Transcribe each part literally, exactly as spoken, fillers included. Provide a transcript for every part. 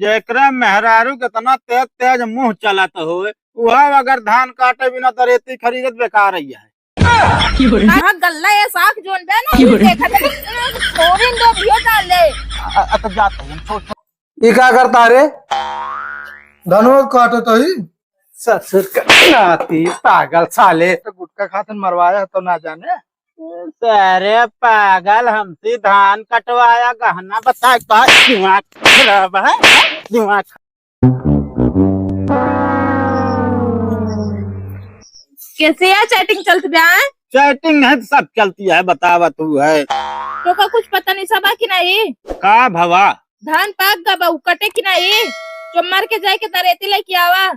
जेकरा मेहरारू के इतना तेज तेज मुंह चलत होए, उहा अगर धान काटे बिना दरेती खरीदत बेकार ही है। कहाँ गल्ला ये साग जोन बे ना, देखत है, फोरिन दो भियो डाल ले। अ-, अ, तो जाते हैं, छोड़, छोड़। ये का करता रे? धनवा काटत ही। ससुर का नाती, पागल साले। तो गुटखा खातन मरवाया तो ना जाने। सारे पागल, हमसे धान कटवाया, गहना बता, का दिमाग खराब है, दिमाग। कैसे है, chatting चलत बा? Chatting नहीं तो सब चलती है, बतावा तू है। तो का कुछ पता नहीं सबा कि नहीं? का भवा? धान पाक गबा, उ कटे कि नहीं? चुम्मर के जाए के दरेती लेके आवा।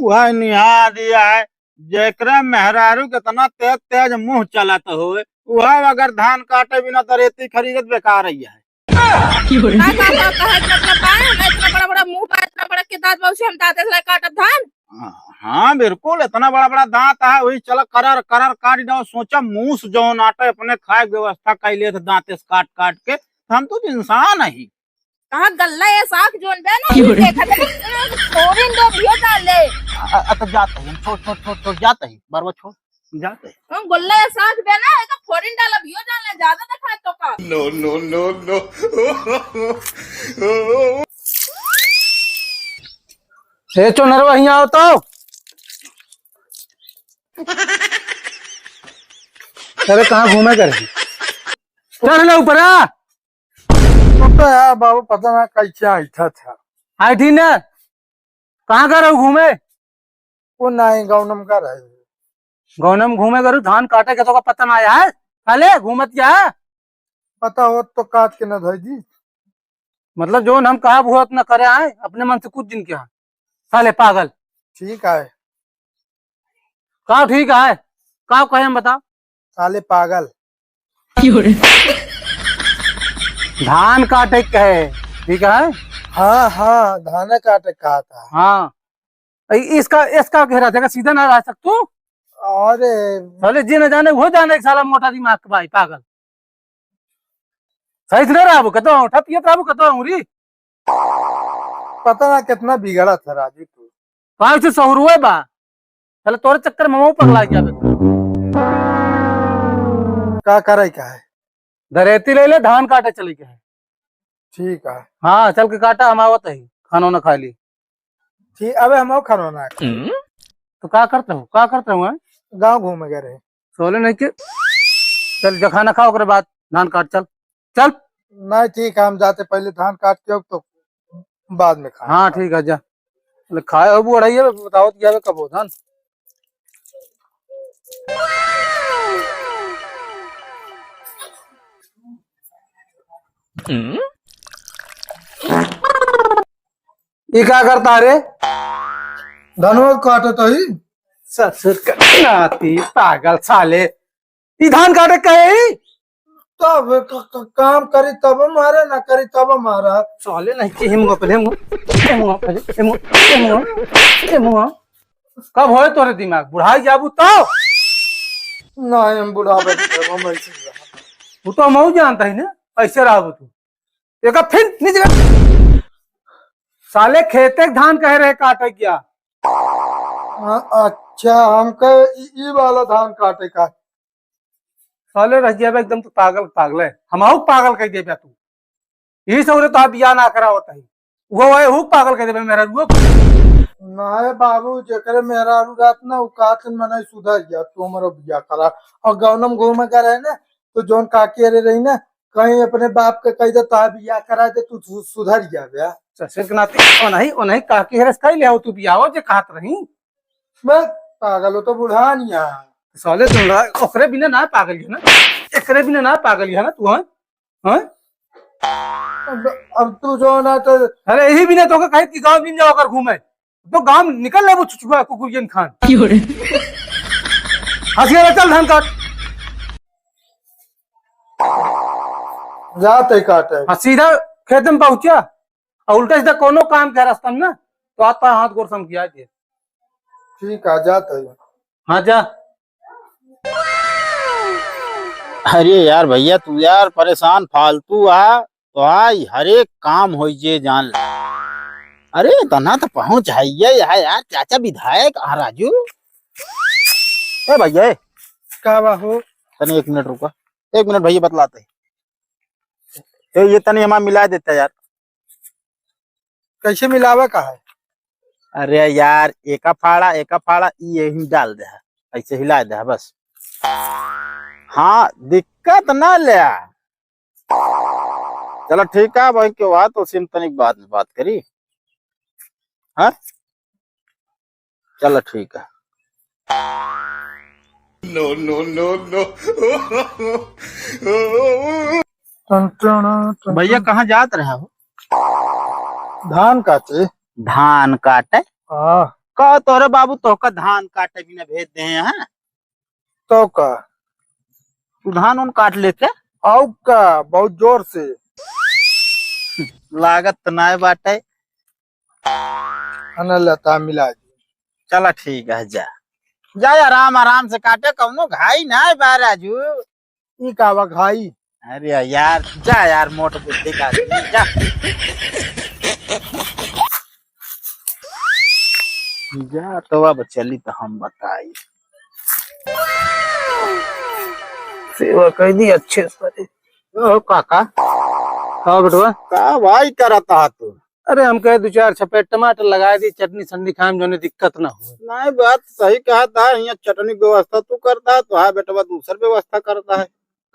वह निहार दिया है, जेकरा मेहरारू के इतना तेज तेज मुंह चलत होए, उहा अगर धान काटे बिना दरेती खरीदत बेकार ही है। का, का, का, का है, मतलब, बा, हमरा इतना बड़ा बड़ा मुंह बा, इतना बड़ा के दांत बा, उसे हम दांत से काटब धान? हाँ, बिल्कुल, इतना बड़ा बड़ा दांत है, वही चला करर करर काट दो। सोचा, मूस जौन आटे अपने खाए के व्यवस्था कर लिए थे दांत से काट काट के, हम तो इंसान ही। कहाँ गल्ला ये साग जोन बे ना, क्यों रे? देखत है, फोरिन दो भियो डाल ले। अ-, अ-, अ, तो जाते हैं, छोड़, छोड़, छोड़, छोड़, जाते हैं, बरवा छोड़, जाते हैं। हम गल्ला ये साग बे ना, एक फोरिन डाल, भियो डाल ले, ज्यादा देखा तो का। No, no, no, no। ए चोनरवा, हियाँ आओ तो। अरे, कहाँ घूमे करे? चढ़ ले ऊपर, आ। तो, तो यार बाबू, पता ना कैसे ऐठा था। ऐठी ना, कहाँ का रहू घूमे? वो नहीं, गौनम का रहे। गौनम घूमे करू, धान काटे के तो का पता ना आया है? साले घूमत क्या है? पता होत तो काट के न धोई दी। मतलब, जौन हम कहा, वो उतना करे आए, अपने मन से कुछ दिन क्या। साले पागल। ठीक है। का ठीक है? का कहे हम बता? साले पागल। क्यों रे? धान काटे के है, ठीक है? हाँ, हाँ, धान काटे का था। हाँ। इ-, इसका, इसका घेरा देखा, सीधा ना रह सकतू। अरे। साले जे न जाने, वो जाने, एक साला मोटा दिमाग के भाई, पागल। सही से ना रहबू, कतो अंगूठा पियत रहबू, कतो अंगूरी। पता ना कितना बिगड़ा था राजू तू। पाँच से सौ रुपये बा। साले तोरे चक्कर में मऊ पगला जाबे। का करे का है? दरेती ले ले, धान काटे चले के है। ठीक है। हाँ, चल के काटा, हम आवत ही, खाना ना खा ली। ठीक, अबे हम खाना ना खाई। तो का करते हो, का करते हो, हैं? गाँव घूमे गए रहे। सोले नहीं के, चल जा खाना खा, ओकरे बाद धान काट, चल, चल। नहीं, ठीक है, हम जाते, पहले धान काट के, अब तो बाद में खाना हाँ, खाओ। ठीक है, जा। ले खाए हो बुढ़ाई है, बताओ तो क्या कब हो धान। ये का करता रे? धनवा काटत ही। ससुर का नाती, पागल साले। ई धान काटे कहे ही? तब क-, क-, काम करी तब मारे, ना करी तब मारा। साले नहीं के हिम गप, हिम, हिम गप, हिम, हिम, हिम। कब होए तोरे दिमाग? बुढ़ाई जाबू तो? नहीं, हम बुढ़ावे के, हम ऐसे ही रहब। वो तो हम जानता ही ना, ऐसे रहबू तू। एका फिर नीचे कर। साले खेते के धान कहे रहे काटे क्या? हाँ, अच्छा, हमके ई, ई वाला धान काटे का। साले रह गया बे, एकदम तू पागल, पागल है। हम आऊ पागल कह देबे तू। यही से उन्हें तो बियाह ना करा होता ही। वो आए हूँ पागल कह देबे मेहरारू। नाहे बाबू, जेकरे मेहरारू रहत ना, उ कहत मने सुधर गया, तू हमरो बियाह करा। और गौनम घूमे का रहे ना, तो जौन काकी अरे रही ना, कहीं अपने बाप के कह दे, "तोहार बियाह करा दे, तू सु-, सुधर जाबे।" ससुर के नाती, ओनही, ओनही काकी हरस कह ले, तू बियाह हो जे कहत रही। मैं पागल हो तो बुढ़ानिया। साले सुन रहा, ओकरे बिना ना पागल है ना, एकरे बिना ना पागल है ना तू, हाँ? हाँ? अब, अब तू जो ना तो अरे यही बिना तो कहे कि गाँव दिन जाओ कर घूमे, तो गाँव निकल ले वो छुछुआ कुकुरियन खान। क्यों रे? हंस गया, चल धान काट। जाते काटे। हाँ, सीधा खेत में पहुंचा और उल्टा सीधा कोनो काम के रास्ता में ना, तो आता हाथ गोड़ समझिया दे। ठीक है, जाते हैं। हाँ, जा। अरे यार भैया, तू यार परेशान फालतू आ, तो आई हर एक काम होई जे जान ले। अरे तना तो पहुँच है ये है यार, चाचा विधायक आ राजू। ए भैया, ए। का बा हो? तनी एक मिनट रुका, एक मिनट भैया बतलाते हैं। ए, ये तनी हमार मिला देता यार। कैसे मिलावा का है? अरे यार, एका फाड़ा, एका फाड़ा, ई यही डाल दे, ऐसे हिला दे बस। हाँ, दिक्कत ना ले। चलो ठीक है भाई, के बात उसी में तनिक बाद में बात करी। हाँ, चलो ठीक है। No, no, no, no। टन टन टन। भैया, कहाँ जात रहा हो? धान काटे। धान काटे? हाँ। का तोरे बाबू तोहका धान काटे भी ना भेज दे हैं? तो का? तू धान उन काट लेते? आउ का, बहुत जोर से। लागत तो नाय बाटे। खाना लता मिला दे। चला ठीक है, जा, जा आराम आराम से काटे, कौनो घाई नाय बा राजू। ई का बा घाई? अरे यार, जा यार, मोट बुद्धि का आदमी, जा। जा तो अब चली तो हम बताई। सेवा कर दी अच्छे से। ओ काका। हाँ बेटवा। का भाई करत हा तू? अरे हम कहे दो चार छपेट टमाटर लगा दी, चटनी सन्नी खाए में जोने दिक्कत ना हो। नहीं, बात सही कहा था, यहाँ चटनी व्यवस्था तू करता, तो हाँ बेटवा दूसर व्यवस्था करता है।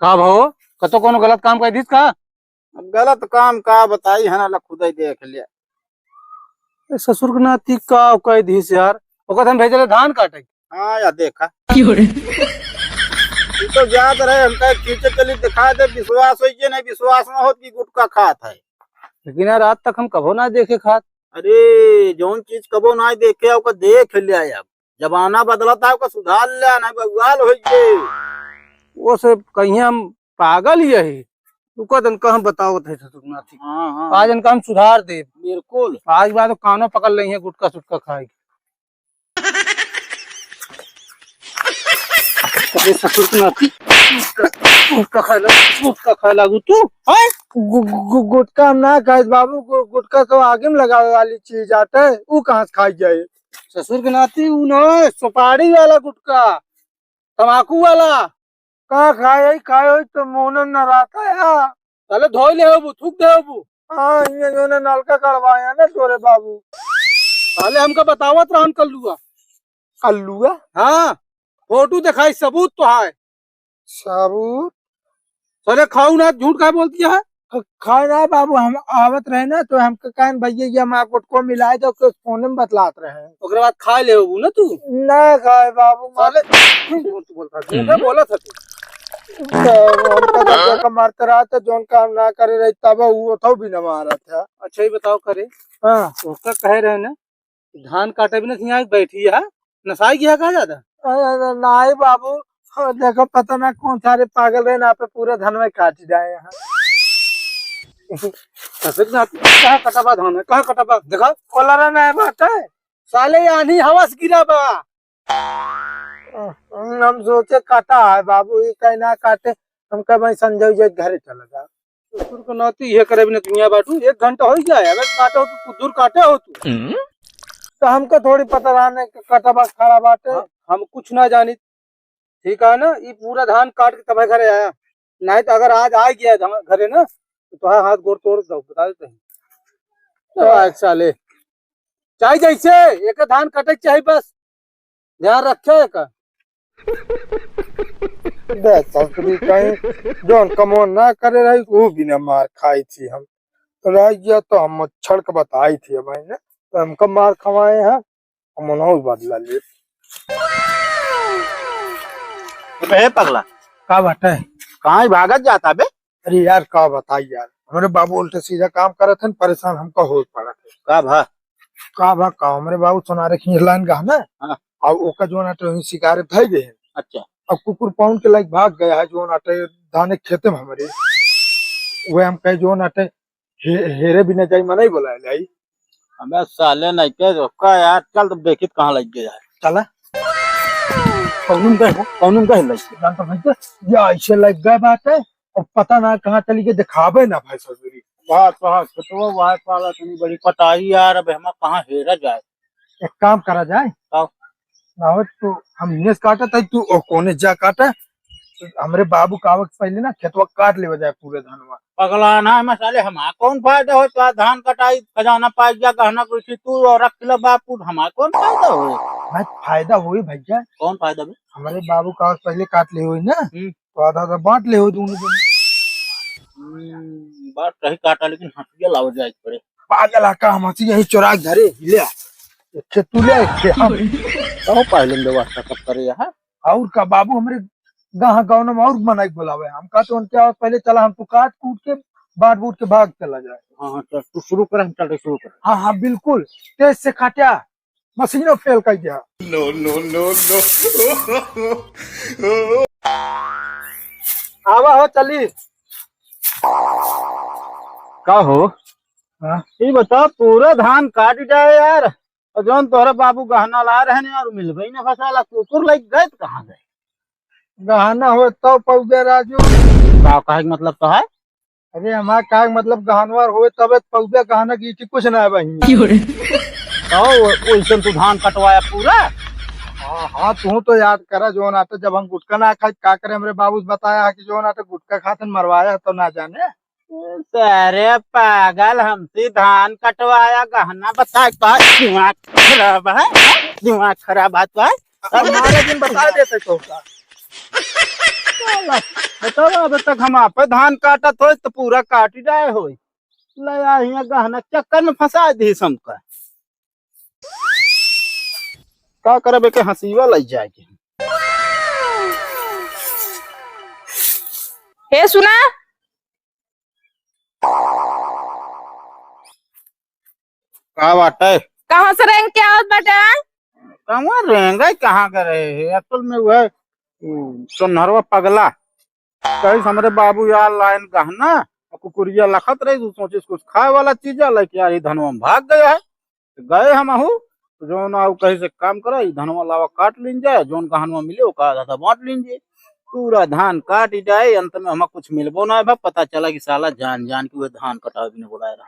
का भाव, कतो कोनो गलत काम कर दीस का? अब गलत काम का बताई है ना, ला खुद ही देख लिया। ए, ससुर के नाती का कह दीस यार, ओकर हम भेजले धान काटे। हाँ यार, देखा। क्यों रे? तू तो जात रहे, हमका खींचे चली दिखा दे, विश्वास होई जे नहीं, विश्वास ना होत कि गुटखा खात है। लेकिन यार, आज तक हम कभो ना देखे खात। अरे, जौन चीज कभो ना देखे, ओका देख ले अब। जमाना बदलत है, ओका सुधार ले, नहीं बवाल होई जे। वो से कहीं हम पागल ही है। रुका तन कहम बतावत है ससुर नाती। हाँ, हाँ। आज इनका हम सुधार देब। बिल्कुल। आज बाद कानो पकड़ लेंगे गुटखा सुटखा खाए। अरे ससुर के नाती, गुटखा खाए लागू, गुटखा खाए लागू तू, हैं? गु-, गु-, गुटखा हम ना खाए बाबू, गु-, गुटखा तो आगे में लगावे वाली चीज आटे, ऊ कहाँ से खाई जाए? ससुर के नाती, ऊ ना, सुपारी वाला गुटखा, तमाकू वाला। का खाए, खाए होई तो मोनन न रहता है। साले धोई ले होबू, थूक दे होबू। हाँ, ये जो ना नलका कड़वाया ना तोरे बाबू। साले हमका बतावत रहन कल्लुआ। कल्लुआ? हाँ, फोटो दिखाई, सबूत तो है। सबूत? साले खाऊ ना, झूठ काहे बोलती है? ख-, खाए ना बाबू, हम आवत रहे ना तो हमके कहन भैया ये माँ गुटको मिलाए दो, के फोन में बतलात रहे। ओकरे बाद खाए ले होबू ना तू? ना खाए बाबू, साले झूठ बोलता, झूठे बोलत है तू। तो हमका जब तक मारते रहा तो जौन काम ना करे रही तब वो तो भी ना मारत है। अच्छा, ये बताओ करे। हाँ। ओका कहे रहे ना, धान काटे बिना हियाँ बैठी है, नसाई गया का ज्यादा? अरे, अरे, नाई बाबू, हाँ, देखो, पता ना कौन सारे पागल रहे ना, पे पूरा धनवा काट जाए हैं। ससुर के नाती, कहाँ कटा बा धान है? कहाँ कटा बा? देखा, कोलरा ना है बात है। साले, यानी हवस गिरा बा। हम सोचे काटा है बाबू, ये कहीं ना काटे, हम कहे भाई संजय जी के घरे चला जा। ससुर के नाती ये करे बिना दुनिया बाटू, एक घंटा हो गया है, अगर काटे हो तो कुछ दूर काटे हो तू। हम्म। तो हमको थोड़ी पता रहने कि कटा बा खड़ा बाटे। हाँ, हम कुछ ना जानी। ठीक है ना, ये पूरा धान काट के तब घरे आया, नहीं तो अगर आज आ गया धान घरे ना, तो तुम्हारा हाथ गोड़ तोड़ दो, बता देते हैं। तो आज साले चाहे जैसे एक धान कटे के चाहे, बस ध्यान रखे का। बे ससुरी कहीं, जौन कमो ना करे रही, वो बिना मार खाई थी हम। रह गया तो हम छड़ के बताई थी भाई ने, तो हमका मार खवाए हैं, हम उन्हों बदला ले। ए पगला, का बाटे? कहाँ ही भागत जाता बे? अरे यार, का बताई यार, हमरे बाबू उल्टे सीधा काम करत हन, परेशान हमका हो पड़त है। का भा? का भा का, हमरे बाबू सोनारे खींच लाइन गहना, हाँ। अब ओका जोन आटे वहीं शिकारे धइ गए हैं। अच्छा। अब कुकुर पाउन के लाइक भाग गया है, जोन आटे धाने खेते में हमरे। वह हम कहे जोन आटे हे-, हेरे बिना जाई मनई बोला लाई। अबे साले नहीं के रोका यार, चल तो देखित कहाँ लग गया है। चला। कौनुम गए हो, कौनुम गए लग गए। जान तो भाई के, या ऐसे लग गए बात है, और पता ना कहाँ चली गई, दिखावे ना भाई ससुरी। बहुत, बहुत, खेतवा वाहे पाला तनी बड़ी पटाई यार, अब हमा कहाँ हेरा जाए। एक काम करा जाए। का? ना हो तो हम इन्हें से काटा, ताई तू ओ कोने जा काटा। हमरे बाबू का आवत से पहले ना खेतवा काट लेवा जाए पूरे धनवा। पगला ना है साले, हमार कौन फायदा हो? तो धान कटाई, खजाना पाई गया, गहना गुठी तू और रख ले बापू, हमार कौन फायदा हो? भाई, फायदा होई भैया। कौन फायदा बे? हमरे बाबू का आवत से पहले काट ले होई ना, हम्म। तो आधा आधा बांट ले हो दोनों जने। हम्म, बात सही काटा, लेकिन हंसिया लावल जाए के पड़े। पागल आ का, हम हंसिया ही चोरा के धरे, ले आ। एक ठे तू ले, एक ठे हम। कहो पहले में व्यवस्था कब करे यहाँ? और का बाबू, हमरे गाँव गाँव में और मनाई बोलावे। हम कहते उनके आवत पहले चला, हम तो काट कूट के, बांट बूट के भाग चला जाए। हाँ, हाँ, चल, तू शुरू कर, हम चल रहे शुरू कर। हाँ, हाँ, बिल्कुल, तेज से काट्या, मशीनों फेल कर दिया। No, no, no, no। आवा हो, चली। का हो? हाँ? ई बता, पूरा धान काट जाए यार, और जौन तोहरे बाबू गहना ला रहे हैं यार, मिलबे ही ना फसाला, कुकुर लग गए तो कहाँ गए? गहना हो तब पौगे राजू। का कहे के मतलब तो है? अरे हमार का मतलब गहनवा होए तबे तो पौगे, गहना की कुछ ना है बहिन। क्यों रे? तो वैसे तू धान कटवाया पूरा? हाँ, हाँ, तू तो याद करा, जौन आटे जब हम गुटखा ना खाई, का करे, हमरे बाबू से बताया है कि जौन आटे गुटखा खातन मरवाया तो ना जाने। अरे पागल, हमसे धान कटवाया, गहना बताए, तो दिमाग खराब है, दिमाग खराब है तो। अब हमारे दिन बता देते तो का? साला, बताओ, अब तक हम आप धान काटत होई तो पूरा काट ही जाए होई। ले आ, हियां गहना चक्कर में फंसा दी हमका। का करबे के हंसीवा लग जाए के। हे सुना, का बाटे? कहाँ से रेंग के आवत बाटे? कहाँ रेंगे, कहाँ के रहे है? असल में वह, उ, सोनहरवा पगला। कहीं से हमरे बाबू यार लाइन गहना, आ कुकुरिया लखत रही, तू सोचिस कुछ खाए वाला चीज है, लेके यार ये धनवा में भाग गया है। तो गए हम आहू, तो जौन आऊ कहे से काम करा, ई धनवा लावा काट लीन जाए, जौन गहनवा मिले, ओका आधा आधा बांट लीन जाए। पूरा धान काट ही जाए, अंत में हमें कुछ मिलबो ना भा, पता चला कि साला जान जान के वो धान कटावे भी नहीं बोलाए रहा।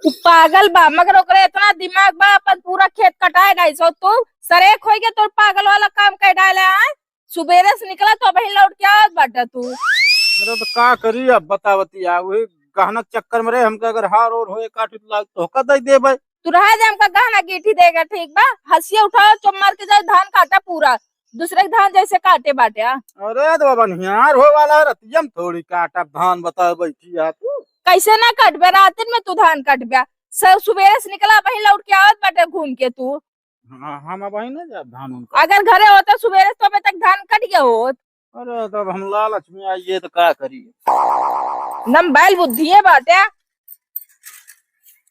तू पागल बा, मगर ओकरे इतना दिमाग बा, अपन पूरा खेत कटाए गई सो तू सरेक होई के तोर पागल वाला काम कर डाले आए। सुबेरे से निकला तो अबहीं लौट के आवत बाटा तू। अरे तो का करी, अब बतावती आ, वही गहना के चक्कर में रहे, हमका अगर हार और होए काट लाग तो होका दे देबे। तू रहा दे, हमका गहना गीठी देगा, ठीक बा? हंसिया उठाओ, चुप मार के जाए, धान काटा पूरा, दूसरे के धान जैसे काटे बाटे, आ। अरे तो बाबा, निहार हो वाला है, रतिया में थोड़ी काटब धान, बताओ बैठी आ तू। कैसे ना कटबे, रातिन में तू धान कटबे, स-, सुबेरे से निकला, अबहीं लौट के आवत बाटे घूम के तू। हाँ, हम अबहीं ना जाब धान उन काटे। अगर घरे होता सुबेरे से तो अबे तक धान कट गया होत। अरे, तब हम लालच में आइए तो का करिए? नम बैल बुद्धिए बाटे।